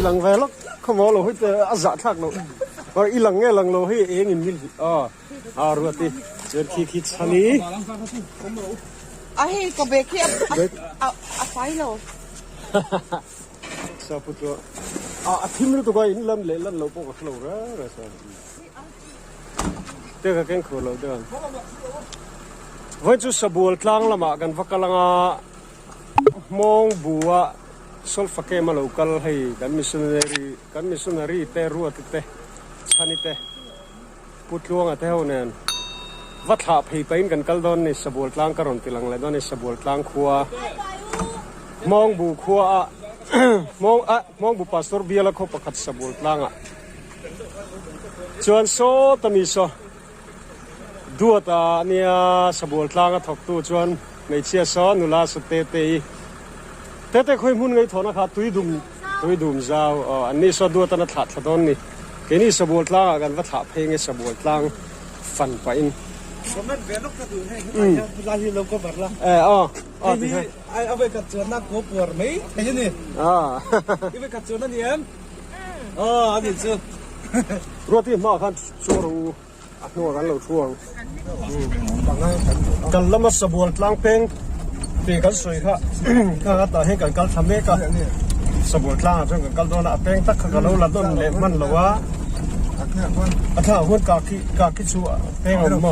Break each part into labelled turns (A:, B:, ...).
A: lang ve lawk khawmaw lo hei te a zah thlak loh or i lang nge lang lo hei eng in mil aw a ruat i chuan khi khi chhan i
B: a hei ka bag hi a a fai lo
A: sa pu chu a a thim lutuk a in lan leh lan loh pawh ka hrelo reng reng sa te ka keng khur lo deuh ang vawi chu sabual tlang lamah kan va kal anga Hmawng bua Solfa Camp a lo kal hei kan missionary kan missionary te Ruati te Chhani te Pu Tluanga te ho nen va thlah phei pahin kan kal dawn a ni Sabual tlang ka rawn ti lang leh dawn a ni Sabual tlang khua Hmawng bu khua ah Hmawng ah Hmawng bu Pastor biala khaw pakhat Sabual tlangah chuan sawta mi saw Duat a nia Sabual tlanga thawktu chuan hmeichhia saw nula saw Tete i Tete khawi hmun ngei thawhna kha tui dum tui dum zau aw an ni saw Duat an a thlah thla dawn ni keini Sabual tlangah kan va thlah phei nge Sabual tlang fan pahin
C: Comment ve lawk ka duh hei helai hian helai hi lo cover la
A: e aw aw
C: hei hi ai a vawikhat chuanna kaw puar mai thei a ni i vawikhat chuan a ni em aw a nih chu
A: Ruati hmaah khan chuar u. A hnuah kan lo thu ang. Kan lama sabual tlang peng tih kan sawi kha khang atah hian kan kal thla mek a. Sabual tlangah chuan kan kal dawn a, a peng tak kha ka lo la nawn leh hman lo a. A thlangah huan kaki kaki chu a peng a awm a.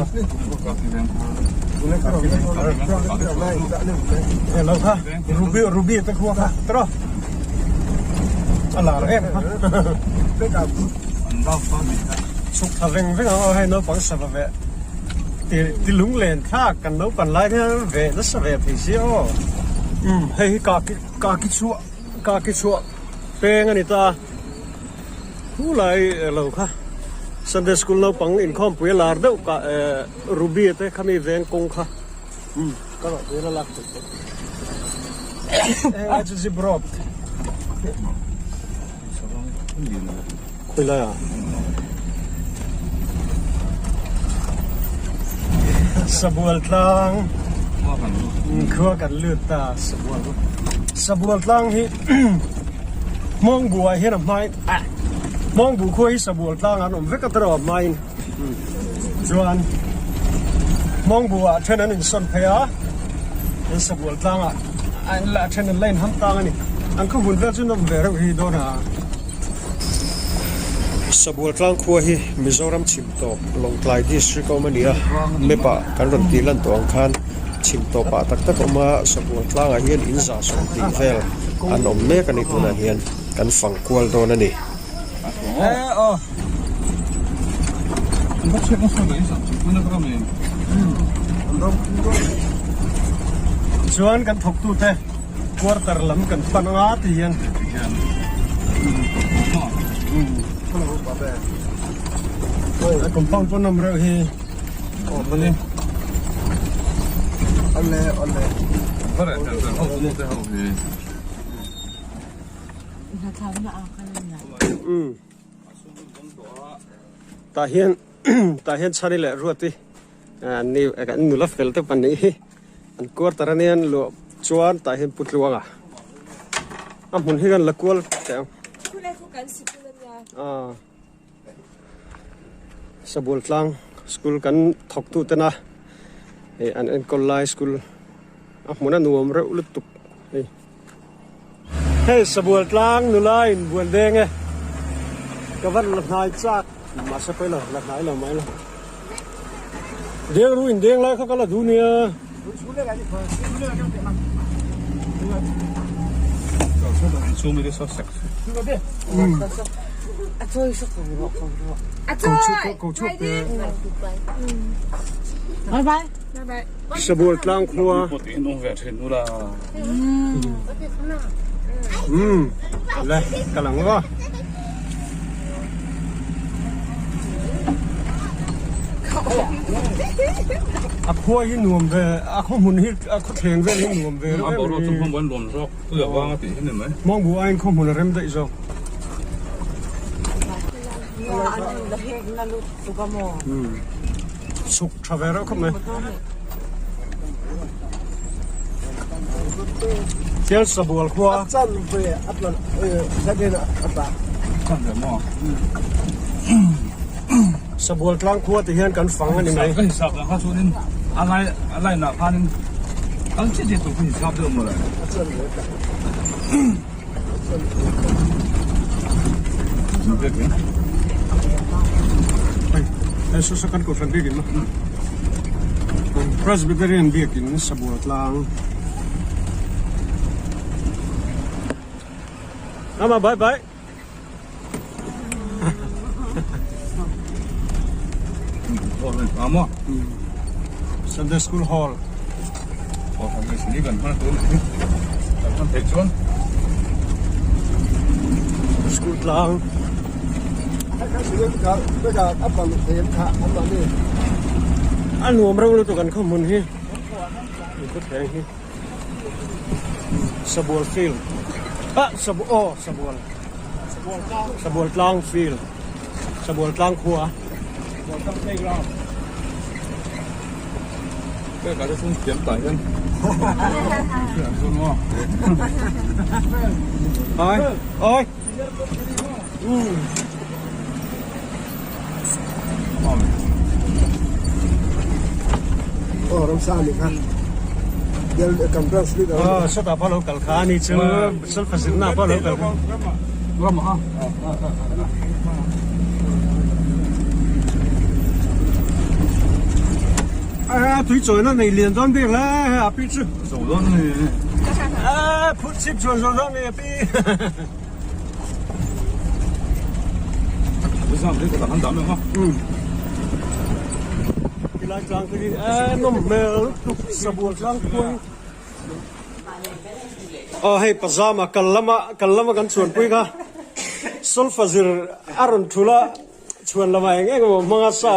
A: Lo kha ruby ruby te khua kha tawh a lar em kha. Chhuk thla veng veng ang aw hei naupang sava ve ti ti lunglen thlak kan naupan lai hian ve nasa ve thei si aw umm hei hi kaki kaki chhuah kaki chhuah peng a ni ta khu lai lo kha Sunday school naupang inkhawmpui a lar deuh kah eh Ruby te khami veng kawng kha umm ka rawh tui la lak theih tawh heng chu zip rope. Khawilai ah Sabual tlang khua kan lut ta Sabual Sabual tlang hi Hmawng bu ah hian a hmain Hmawng bu khua hi Sabual tlang an awm vek a tawrh a hmain chuan Hmawng bu ah then an insawn phei a Sabual tlang ah an la then an la inham tlang a ni an khaw hmun vel chu nawm ve reuh hi dawn a. Sabual tlang khua hi Mizoram chhim tawp Lawngtlai district a awm a ni a map ah kan rawn tih lan tawh ang khan chhim tawp ah tak tak a awm a Sabual tlangah hian in zah sawm tih vel an awm mek a ni tunah hian kan fang kual dawn a ni. Chuan kan thawktute quarter lam kan pan anga ti hian a compound pawn awm reuh hi Tah hian tah hian Chhani leh Ruati an ni an nula fel te pahnih hi an quarter a nia an luah chuan tah hian Pu Tluanga a hmun hi kan la kual teh ang aw Sabual tlang school kan thawk tu tena hei an enkawl lai school a hmun a nuam reuh lutuk hei. Hei Sabual tlang nula in buan deng e ka van la hnai chak mahse pawi lo la hnai lo mai lo deng ru in deng lai kha ka la duh nia. Sabual tlang khua. Umm le ka lang va. A khua hi nuam ve a khaw hmun hi a khaw thleng vel hi nuam ve reuh em mai. Mawngbu aiin khaw hmun a rem daih zawk. Chhuk tha ve reuh khawp mai. Tian sabual khua.
C: A chan ve a tla second a tla.
D: Chan ve maw?
A: Sabual tlang khua ti hian kan fang a ni mai.
D: Ka hisap lah kha chuanin a lai a line ah khanin kal chiah chiah tur ka hisap deuh mawle.
C: A chan ve tla.
A: Hei saw saw kan kohhran biakin maw Presbyterian biakin sabual tlang Mama bye bye Sunday school hall School tlang. A nuam reuh lutuk an khaw hmun hi an khaw thleng hi Sabual field ah sabu aw sabual sabual tlang field sabual tlang khua. Oi oi.
C: Aw ramsa a nih kha. Del kan branch leader.
A: Aw sawtah pawh a lo kal kha a ni chu sulfa zirna pawh a lo kal kha. A tui chawina nei lian dawn bik hle a pi chu.
D: Zo dawn a ni.
A: A phut chip chuan zo dawn a ni a pi. Tilai tlang te hi e nawm hmel lutuk sabual tlang pui aw hei pajama kal lama kal lama kan chhuan pui kha solfa zir a rawn thul a chhuan lamah eng eng emaw hmanga sa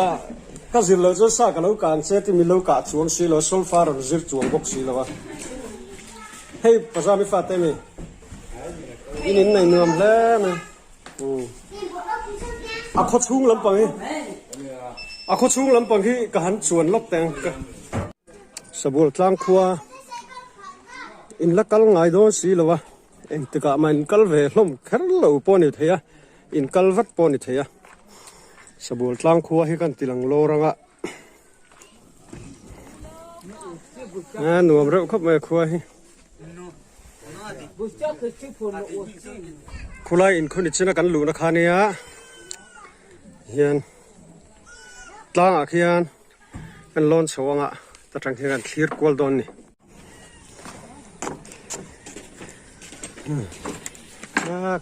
A: ka zir loh chuan sa ka lo kang che timi lo kah chuang si lo solfa a rawn zir chuang bawk si lo a hei pajama i fate mi. In in nei nuam hle mai a khaw chhung lampang hi a khaw chhung lampang hi ka han chuan lawk teh ang ka sabual tlang khua in la kal ngai dawn si lo a engtikah mah in kal ve hlawm kher lo pawh a ni thei a in kal vat pawh a ni thei a sabual tlang khua hi kan ti lang lawr ang a a nuam reuh khawp mai a khua hi. Khulai inkhawni china kan luhna kha nia hian tlangah khian kan lawn chho anga ta tang hian kan thlir kual dawn a ni.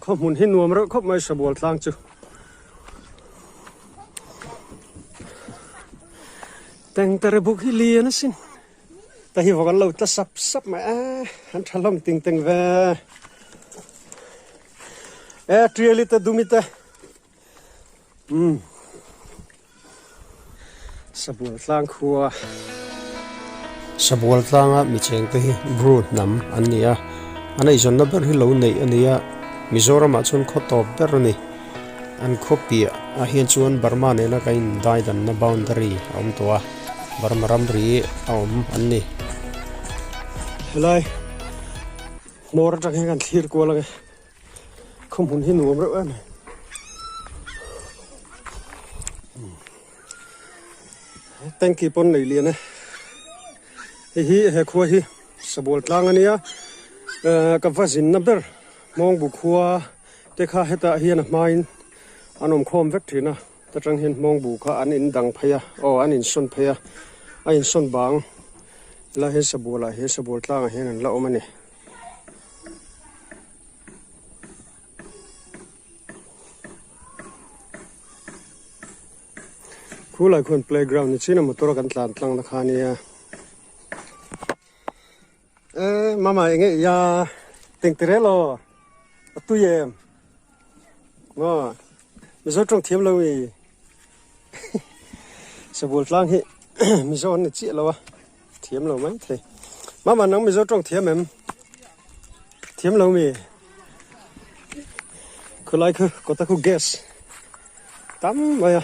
A: Khaw hmun hi nuam reuh khawp mai sabual tlang chu. Tengtere buk hi lian asin. Ta hi vawk an lo tla sap sap mai a, an tha hlawm ting teng ve. E tiali te dumi te. Um. Sabual tlang khua.
E: Sabual tlanga mi cheng te hi Bru hnam an ni a, an eizawnna ber hi lo neih a ni a, Mizoramah chuan khaw tawp ber a ni. An khaw piah ah hian chuan Burma nena kan indaidanna boundary a awm tawh a. Burma ramri a awm an ni.
A: Helai hmawr atang hian kan thlir kual ang e. Khaw hmun hi nuam reuh em. Tanky pawn nei lian e. Hei hi he khua hi sabual tlang a nia. Ka va zinna ber Hmawngbu khua te kha hetah hian a hmain an awm khawm vek thin a. Ta tang hian hmawngbu kha an in dang phei a, aw an insawn phei a, a insawn bang lai hian sabual ah hian sabual tlang ah hian an la awm a ni. Khulai khuan playground ni chin a motor a kan tlan tlang na kha ania. E mama enge iya tengtere lo a tui em maw mizo tawng thiam lo mi sabual tlang hi mizo an ni chiah lo a thiam lo mai thei mama nang mizo tawng thiam em thiam lo mi khulai khu kawta khu gas tam mai a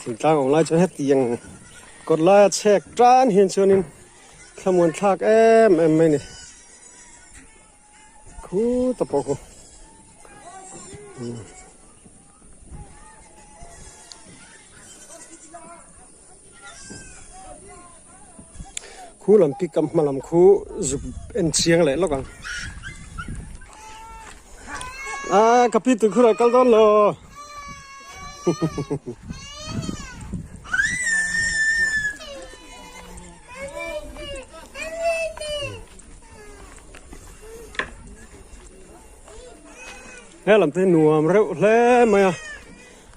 A: Thingtlang awm lai chuan hetiang kawt laia chhek tan hian chuanin. Thlamuan thlak em em mai ni. Khu ta pawh khu. Khu lam pick up hma lam khu zuk en chiang leh lawk ang. Ah ka pi tui khurah kal dawn lo. He lam te nuam reuh hle mai a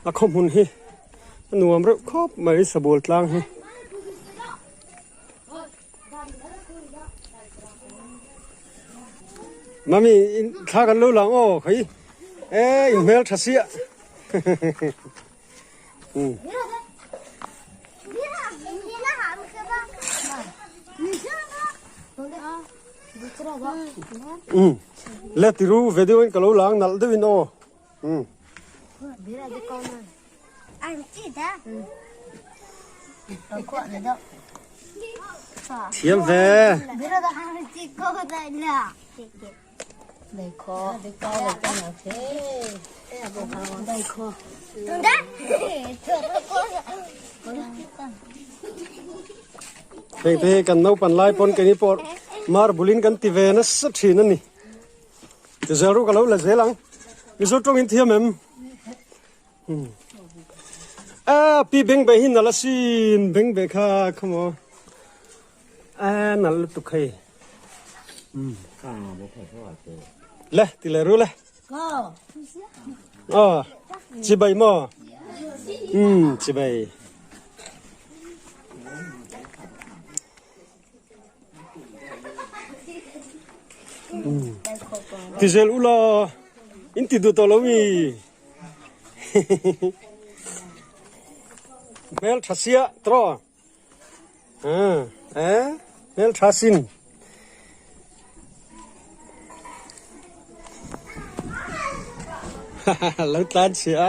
A: a khaw hmun hi a nuam reuh khawp mai sabual tlang hi. Mami thla kan lo lang aw khawi e in hmel tha sia. Le tiru video in ka lo lang nalh deuh in aw. Thiam ve. Heng te hi kan naupan lai pawn keini pawh marble in kan ti ve nasa thin a ni. Tizel ru ka lo la zel ang. Mizo tawng in thiam em? A pi beng be hi nalh asin beng be kha khawmaw a nalh lutuk hei. Le ti le ru le. Aw chibai maw? Um chibai. Ti zel ula in ti duh tawh lo mi. Hmel tha sia tawh. Eh hmel tha sin. Lo tlan chhia.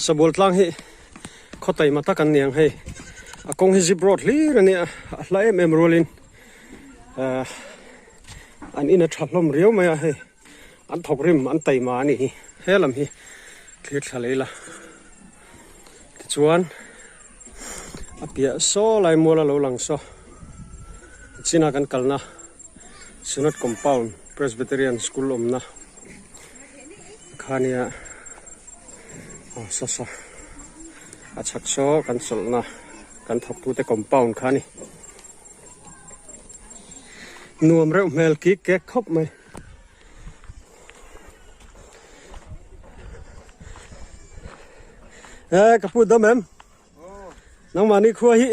A: Sabual tlang hi khaw taima tak an ni ang hei a kawng hi zip road hlir a nia a hla em em rualin ahh an in a tha hlawm riau mai a hei an thawk rim an taima a nih hi he lam hi thlir thla lei la tichuan a piah saw lai mual a lo lang saw china kan kalna Synod compound Presbyterian school awmna kha nia aw saw saw a chhak saw kan chawlhna kan thawktute compound kha a ni nuam reuh hmel kik kek khawp mai. E ka pu dam em nangmahni khua hi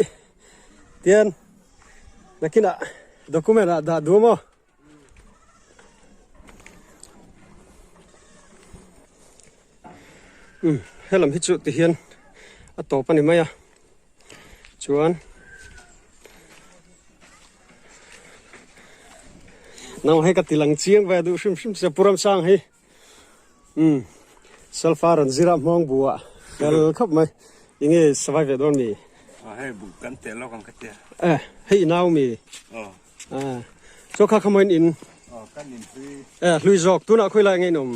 A: tian nakinah document ah dah duh maw? Um helam hi chu ti hian a tawp a ni mai a chuan nang hei ka ti lang chiang ve duh hrim hrim sia Pu Ramsang hi um sulfur an zira hmawng buah fel khawp mai enge savai ve dawn mi?
D: Hei bu kan tel lawk ang ka tia.
A: Eh hei i nau mi?
D: Aw.
A: Ah chaw kha kha mawiin in.
D: Aw kan in hlui.
A: Eh hlui zawk tunah khawi lai nge in awm?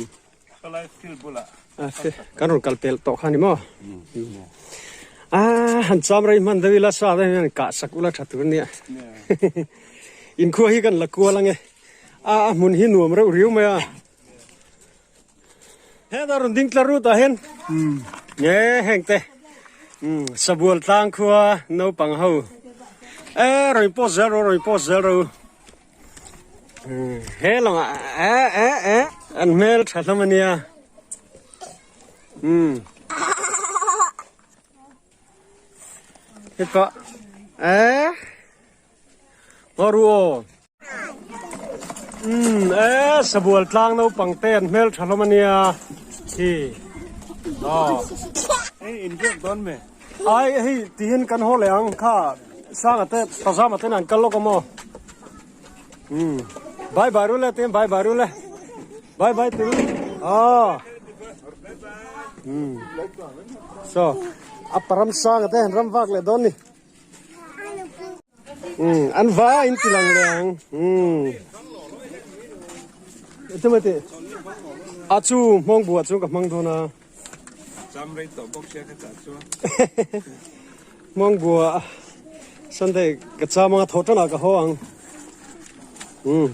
D: Khalai field bulah.
A: Ah kan rawn kal pel tawh kha ni maw? Ah han cham rei hman deuh ila sa te hian kah sak ula tha tur ania. Inkhua hi kan la kual ange. A a hmun hi nuam reuh riau mai a. Heta rawn ding tla rut ah hian nge heng te sabual tlang khua naupang ho e rawn post zel rawh rawn post zel rawh he lawngah e e e an hmel tha hlawm ania um heta e Ngaw ru aw. Umm e sabual tlang naupang te an hmel tha hlawm ania khi aw.
D: Hei in biak dawn me.
A: Ai hei tihian kan haw leh ang kha sanga te pazama ten an kal lawk a maw. Umm bye bye ru le te bye bye ru le bye bye ti ru aw. Umm so a param sanga te han ram vak leh dawn ni. Um an vai in ti lang leh ang um tumah tih a chu hmawng buah chuan ka hmang dawn a.
D: Cham rei tawh bawk sia ka chah chuan.
A: Hmawng buah Sunday ka cham anga thawh tanah ka haw ang. Um.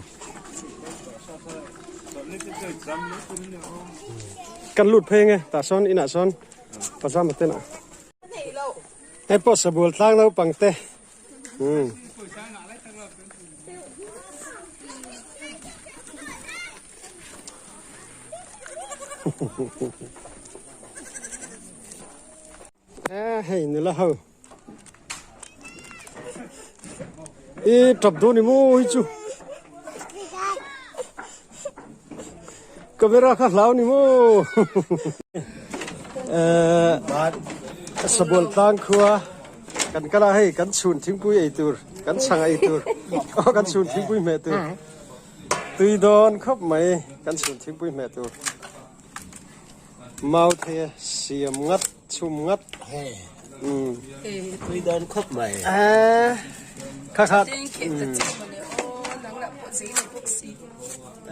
A: Kan lut phei nge tah sawn inah sawn pajama te nah. Hei pawh sabual tlang naupang te. Um. Eh hei nula ho. I tap dawn ni maw hi chu. Camera kha hlau ni maw. Eh sabual tlang khua kan kal a hei kan chhun thingpui ei tur kan chhang ei tur aw kan chhun thingpui hmeh tur tui dawn khawp mai kan chhun thingpui hmeh tur mau thei a siam ngat chhum ngat umm
F: tui dawn khawp mai
A: eh kha kha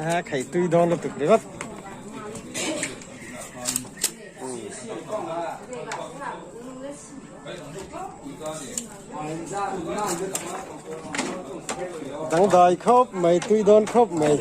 A: eh khai tui dawn lutuk ringawt. Dangdai khawp mai tui dawn khawp mai.